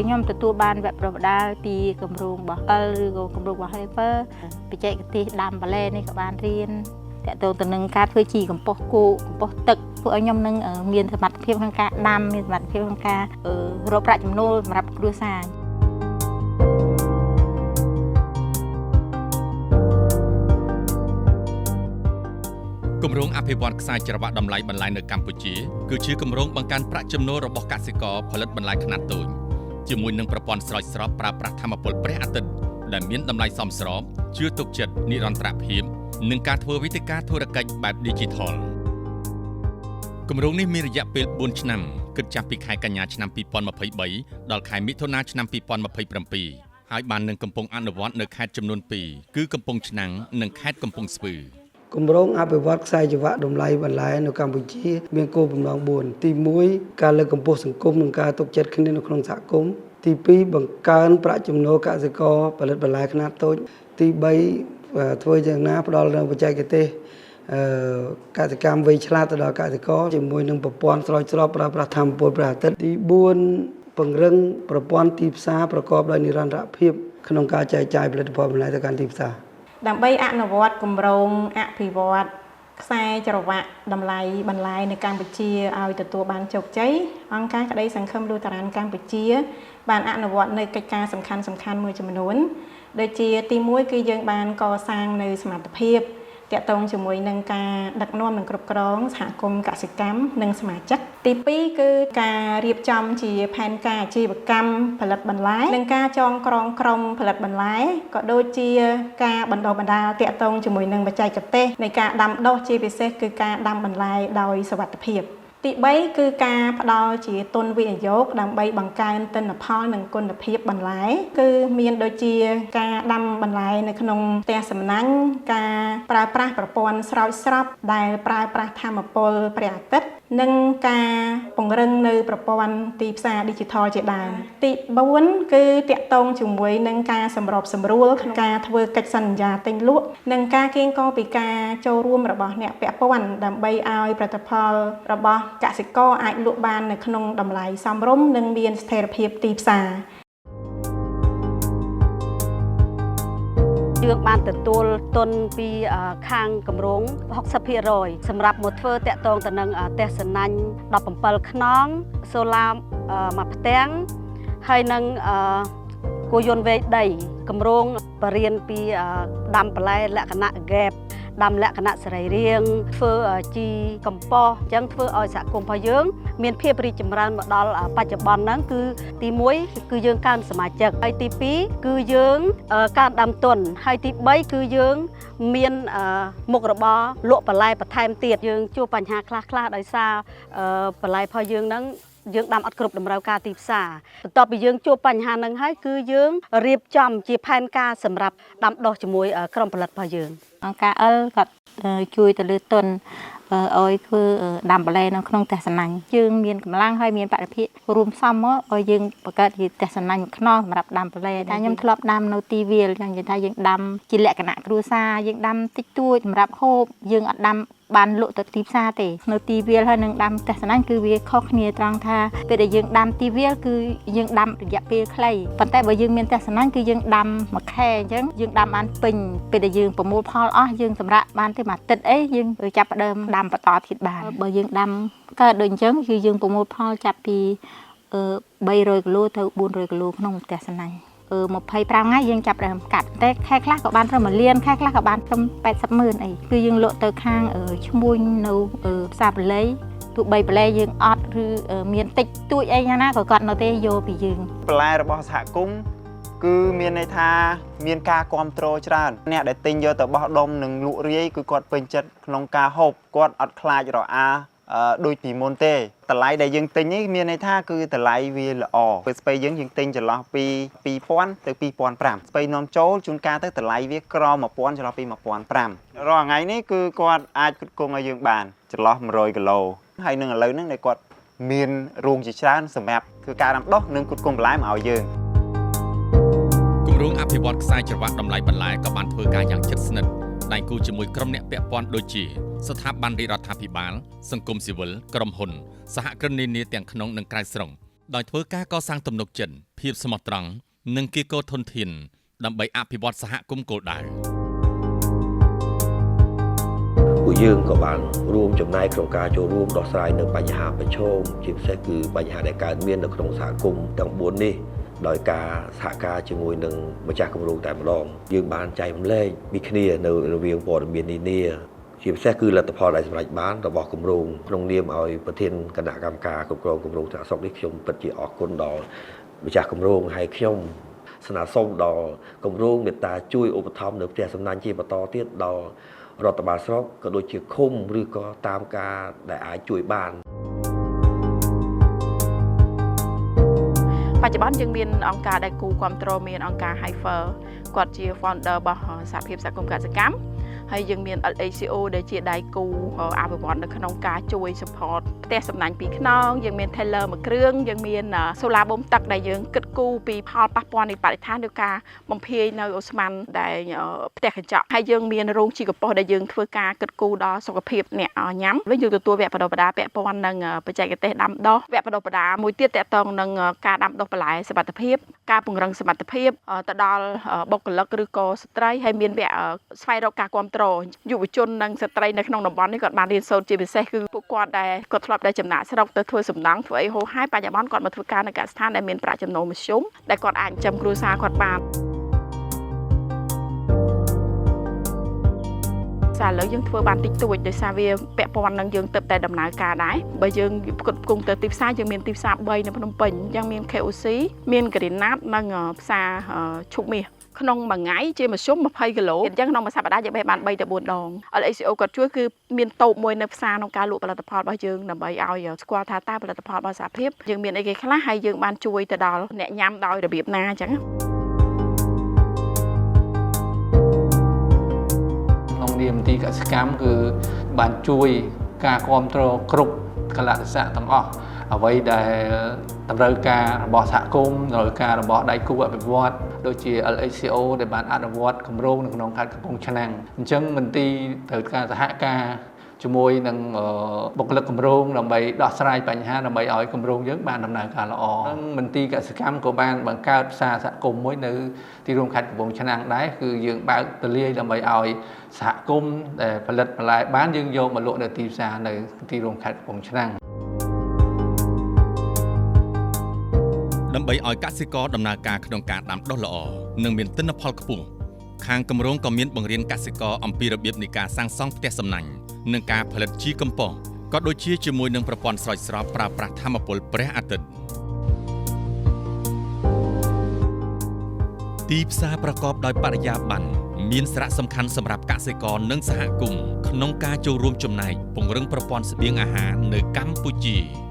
ខ្ញុំទទួលបានវគ្គបណ្ដុះបណ្ដាលពីគម្រោងរបស់ L ឬក៏គម្រោងរបស់ Heifer បច្ចេកទេសដាំបន្លែនេះក៏បានរៀនតាក់ទងទៅនឹងការធ្វើជីកំប៉ុស្តគោកកំប៉ុស្តទឹកធ្វើឲ្យខ្ញុំនឹងមានសមត្ថភាពក្នុងការដាំមានសមត្ថភាពក្នុងការរកប្រាក់ចំណូលសម្រាប់គ្រួសារ គម្រោងអភិវឌ្ឍខ្សែច្រវាក់តម្លៃបន្លែនៅកម្ពុជាគឺជាគម្រោងបង្កើនប្រាក់ចំណូលរបស់កសិករផលិតបន្លែខ្នាតតូចជាមួយនឹងប្រព័ន្ធស្រោចស្រពប្រើប្រាស់ថាមពលព្រះអាទិត្យដែលមានតម្លៃសមស្របជឿទុកចិត្តនិរន្តរភាពនិងការធ្វើវេទិកាធុរកិច្ចបែប Digital គម្រោងនេះមានរយៈពេល4ឆ្នាំគិតចាប់ពីខែកញ្ញាឆ្នាំ2023ដល់ខែមិថុនាឆ្នាំ2027ហើយបាននឹងកំពុងអនុវត្តនៅខេត្តចំនួន2គឺកំពង់ឆ្នាំងនិងខេត្តកំពង់ស្ពឺ គម្រោងអភិវឌ្ឍខ្សែច្រវាក់តម្លៃបន្លែនៅកម្ពុជាមានគោលបំណង4ទី1ការលើកកម្ពស់សង្គមនិងការទុកចិត្តគ្នានៅក្នុងសហគមន៍ទី2បង្កើនប្រាក់ចំណូលកសិករផលិតបន្លែខ្នាតតូចទី3ធ្វើយ៉ាងណាផ្ដល់នូវបច្ចេកទេសអឺកសិកម្មវៃឆ្លាតទៅដល់កសិករជាមួយនឹងប្រព័ន្ធស្រោចស្រពប្រើប្រាស់ថាមពលព្រះអាទិត្យទី4ពង្រឹងប្រព័ន្ធទីផ្សារប្រកបដោយនិរន្តរភាពក្នុងការចែកចាយផលិតផលបន្លែទៅកាន់ទីផ្សារ ដើម្បីអនុវត្តគម្រោងអភិវឌ្ឍខ្សែច្រវាក់តម្លៃបន្លែនៅកម្ពុជាឲ្យទទួលបានជោគជ័យអង្គការក្តីសង្ឃឹមលូតារានកម្ពុជា បានអនុវត្តនៅកិច្ចការសំខាន់សំខាន់មួយចំនួនដូចជាទី1គឺយើងបានកសាងនៅសមត្ថភាពតាក់ទងជាមួយនឹងការដឹកនាំនិងគ្រប់គ្រងសហគមន៍កសិកម្មនិងសមាជិកទី2គឺការរៀបចំជាផែនការអាជីវកម្មផលិតបន្លែនិងការចងក្រងក្រុមផលិតបន្លែក៏ដូចជាការបណ្ដុះបណ្ដាលតាក់ទងជាមួយនឹងបច្ចេកទេសនៃការដាំដុះជាពិសេសគឺការដាំបន្លែដោយសុវត្ថិភាពទី3គឺការផ្ដល់ជាទុនវិនិយោគដើម្បីបង្កើនទិន្នផលនិងគុណភាពបន្លែគឺមានដូចជាការដាំបន្លែនៅក្នុងផ្ទះសំណាញ់ការប្រើប្រាស់ប្រព័ន្ធស្រោចស្រពដែលប្រើប្រាស់ថាមពលព្រះអាទិត្យនិងការពង្រឹងនៅប្រព័ន្ធទីផ្សារ Digital ជាដើមទី4គឺតាក់ទងជាមួយនឹងការសម្របសម្រួលក្នុងការធ្វើកិច្ចសន្យាទិញលក់និងការកៀងគរពីការចូលរួមរបស់អ្នកពាក់ព័ន្ធដើម្បីឲ្យផលិតផលរបស់កសិករអាចលក់បាននៅក្នុងតម្លៃសមរម្យនិងមានស្ថិរភាពទីផ្សារ យើងបានទទួលទុនពីខាងគម្រោង60%សម្រាប់មកធ្វើតាក់ទងទៅនឹងផ្ទះសំណាញ់17ខ្នងសូឡាមួយផ្ទាំងហើយនឹងគោយន្តវែកដីគម្រោងបរៀនពីដាំបន្លែលក្ខណៈ GAP ដាំលក្ខណៈសរីរាង្គធ្វើជីកំប៉ុស្តអញ្ចឹងធ្វើឲ្យសហគមន៍របស់យើងមានភាពរីកចម្រើនមកដល់បច្ចុប្បន្នហ្នឹងគឺទី1គឺយើងកើនសមាជិកហើយទី2គឺយើងកើនដើមទុនហើយទី3គឺយើងមានមុខរបរលក់បន្លែបន្ថែមទៀតយើងជួបបញ្ហាខ្លះៗដោយសារបន្លែរបស់យើងហ្នឹងយើងដាំអត់គ្រប់តម្រូវការទីផ្សារបន្ទាប់ពីយើងជួបបញ្ហាហ្នឹងហើយគឺយើងរៀបចំជាផែនការសម្រាប់ដាំដុះជាមួយក្រុមផលិតរបស់យើង អង្គការ L គាត់ជួយទៅលើទុនឲ្យធ្វើដាំបន្លែនៅក្នុងផ្ទះសំណាញ់យើងមានកម្លាំងហើយមានបរិភិរួមផ្សំមកឲ្យយើងបង្កើតជាផ្ទះសំណាញ់មួយខ្នងសម្រាប់ដាំបន្លែតែខ្ញុំធ្លាប់ដាំនៅទីវាលចឹងនិយាយថាយើងដាំជាលក្ខណៈគ្រួសារយើងដាំតិចតួចសម្រាប់ហូបយើងអត់ដាំបានលក់ទៅទីផ្សារទេនៅទីវាលហើយនឹងដាំផ្ទះសំណាញ់គឺវាខុសគ្នាត្រង់ថាពេលដែលយើងដាំទីវាលគឺយើងដាំរយៈពេលខ្លីប៉ុន្តែបើយើងមានផ្ទះសំណាញ់គឺយើងដាំមួយខែអញ្ចឹងយើងដាំបានពេញពេលដែលយើងប្រមូលផលអស់យើងសម្រាប់បានទេមួយអាទិត្យអីយើងចាប់ផ្ដើមដាំបន្តទៀតបានបើយើងដាំកើតដូចអញ្ចឹងគឺយើងប្រមូលផលចាប់ពី300គីឡូទៅ400គីឡូក្នុងផ្ទះសំណាញ់25ថ្ងៃយើងចាប់ដើមកាត់តែខែខ្លះក៏បានត្រឹម1លានខែខ្លះក៏បានត្រឹម80ម៉ឺនអីគឺយើងលក់ទៅខាងឈ្មួញនៅផ្សារប៉ូលីទោះបីបន្លែយើងអត់ឬមានតិចតួចអីយ៉ាងណាក៏គាត់នៅទេយកពីយើង បន្លែរបស់សហគមន៍គឺមានន័យថាមានការគ្រប់គ្រងច្រើនអ្នកដែលទិញយកទៅបោះដុំនិងលក់រាយគឺគាត់ពេញចិត្តក្នុងការហូបគាត់អត់ខ្លាចរអាដូចពីមុនទេតម្លៃដែលយើងទិញនេះមានន័យថាគឺតម្លៃវាល្អពេលស្ពៃយើងយើងទិញចន្លោះពី2000ទៅ2500ស្ពៃនាំចូលជួនកាលទៅតម្លៃវាក្រ1000ចន្លោះពី1500រាល់ថ្ងៃនេះគឺគាត់អាចផ្គត់ផ្គង់ឲ្យយើងបានចន្លោះ100គីឡូហើយនឹងឥឡូវហ្នឹងដែលគាត់មានរោងជាច្រើនសម្រាប់ធ្វើការដាំដុះនិងផ្គត់ផ្គង់បន្លែមកឲ្យយើង គម្រោងអភិវឌ្ឍខ្សែច្រវាក់តម្លៃបន្លែក៏បានធ្វើការយ៉ាងជិតស្និទ្ធដៃគូជាមួយក្រុមអ្នកពាក់ព័ន្ធដូចជាស្ថាប័នរាជរដ្ឋាភិបាលសង្គមស៊ីវិលក្រុមហ៊ុនសហគ្រិននានាទាំងក្នុងនិងក្រៅស្រុក ដោយធ្វើការកសាងទំនុកចិត្តភាពស្មោះត្រង់និងកៀរគរធនធានដើម្បីអភិវឌ្ឍសហគមន៍គោលដៅ ពួកយើងក៏បានរួមចំណែកក្នុងការចូលរួមដោះស្រាយនៅបញ្ហាប្រឈមជាពិសេសគឺបញ្ហាដែលកើតមាននៅក្នុងសហគមន៍ទាំង4នេះដោយការសហការជាមួយនឹងម្ចាស់គម្រោងតែម្ដងយើងបានចែករំលែកពីគ្នានៅរវាងព័ត៌មាននានាជាពិសេសគឺលទ្ធផលដែលសម្រេចបានរបស់គម្រោងក្នុងនាមឲ្យប្រធានគណៈកម្មការគ្រប់គ្រងគម្រោងថ្នាក់ស្រុកនេះខ្ញុំពិតជាអរគុណដល់ម្ចាស់គម្រោងហើយខ្ញុំស្នើសុំដល់គម្រោងមេត្តាជួយឧបត្ថម្ភនៅផ្ទះសំណាញ់ជាបន្តទៀតដល់រដ្ឋបាលស្រុកក៏ដូចជាឃុំឬក៏តាមការដែលអាចជួយបាន បច្ចុប្បន្នយើងមានអង្គការដែលគូគ្រប់គ្រងមានអង្គការ Hyper គាត់ជា founder របស់សហភាពសហគមន៍កសិកម្មហើយយើងមាន LACO ដែលជាដៃគូអភិវឌ្ឍនៅក្នុងការជួយ support ផ្ទះសំណាញ់ពីរខ្នងយើងមាន Taylor មួយគ្រឿងយើងមាន solar បូមទឹកដែលយើងគិតគូរពីផលប៉ះពាល់នៃបរិស្ថានឬការបំភាយនៅអូស្មန်ដែលផ្ទះកញ្ចក់ហើយយើងមានរោងជីកំប៉ុស្តដែលយើងធ្វើការគិតគូរដល់សុខភាពអ្នកញ៉ាំវិញយើងទទួលវគ្គបណ្ដុះបណ្ដាលពាក់ព័ន្ធនឹងបច្ចេកទេសដាំដុះវគ្គបណ្ដុះបណ្ដាលមួយទៀតទាក់ទងនឹងការដាំដុះបន្លែសុវត្ថិភាពការពង្រឹងសមត្ថភាពទៅដល់បុគ្គលិកឬក៏ស្ត្រីហើយមានវគ្គស្វែងរកការគ្រប់គ្រងយុវជននិងស្ត្រីនៅក្នុងតំបន់នេះគាត់បានរៀនសូត្រជាពិសេសគឺពួកគាត់ដែលគាត់ធ្លាប់តែចំណាកស្រុកទៅធ្វើសំណង់ធ្វើអីហូរហែបច្ចុប្បន្នគាត់មកធ្វើការនៅកសិដ្ឋានដែលមានប្រាក់ចំណូលមធ្យមដែលគាត់អាចចិញ្ចឹមគ្រួសារគាត់បាន សារឥឡូវយើងធ្វើបានតិចតួចដោយសារវាពាក់ព័ន្ធនឹងយើងទៅតែដំណើរការដែរបើយើងផ្គត់ផ្គង់ទៅទីផ្សារយើងមានទីផ្សារ3នៅភ្នំពេញអញ្ចឹងមាន KOC មាន Greenat និងផ្សារឈូកមាសក្នុងមួយថ្ងៃជាមធ្យម20គីឡូអញ្ចឹងក្នុងមួយសប្តាហ៍យើងបេះបាន3ទៅ4ដង LACO គាត់ជួយគឺមានតូបមួយនៅផ្សារក្នុងការលក់ផលិតផលរបស់យើងដើម្បីឲ្យស្គាល់ថាតើផលិតផលរបស់សហភាពយើងមានអីគេខ្លះហើយយើងបានជួយទៅដល់អ្នកញ៉ាំដោយរបៀបណាអញ្ចឹង ក្នុងនាមទីកសិកម្មគឺបានជួយការគ្រប់គ្រងគ្រប់កលៈទេសៈទាំងអស់អ្វីដែលតម្រូវការរបស់សហគមន៍តម្រូវការរបស់ដៃគូអភិវឌ្ឍដូចជា LHCO ដែលបានអនុវត្តគម្រោងនៅក្នុងខេត្តកំពង់ឆ្នាំងអញ្ចឹងមន្ទីរត្រូវការសហការជាមួយនឹងបុគ្គលិកគម្រោងដើម្បីដោះស្រាយបញ្ហាដើម្បីឲ្យគម្រោងយើងបានដំណើរការល្អមន្ទីរកសិកម្មក៏បានបង្កើតផ្សារសហគមន៍មួយនៅទីរួមខេត្តកំពង់ឆ្នាំងដែរគឺយើងបើកទូលាយដើម្បីឲ្យសហគមន៍ដែលផលិតបន្លែបានយើងយកមកលក់នៅទីផ្សារនៅទីរួមខេត្តកំពង់ឆ្នាំង ដើម្បីឲ្យកសិករដំណើរការក្នុងការដាំដុះល្អនិងមានទិន្នផលខ្ពស់ខាងគម្រោងក៏មានបង្រៀនកសិករអំពីរបៀបនៃការសាងសង់ផ្ទះសំណាញ់និងការផលិតជីកំប៉ុស្តក៏ដូចជាជាមួយនឹងប្រព័ន្ធស្រោចស្រពប្រើប្រាស់ថាមពលព្រះអាទិត្យទីផ្សារប្រកបដោយបរិយាបន្នមានសារៈសំខាន់សម្រាប់កសិករនិងសហគមន៍ក្នុងការចូលរួមចំណែកពង្រឹងប្រព័ន្ធស្បៀងអាហារនៅកម្ពុជា។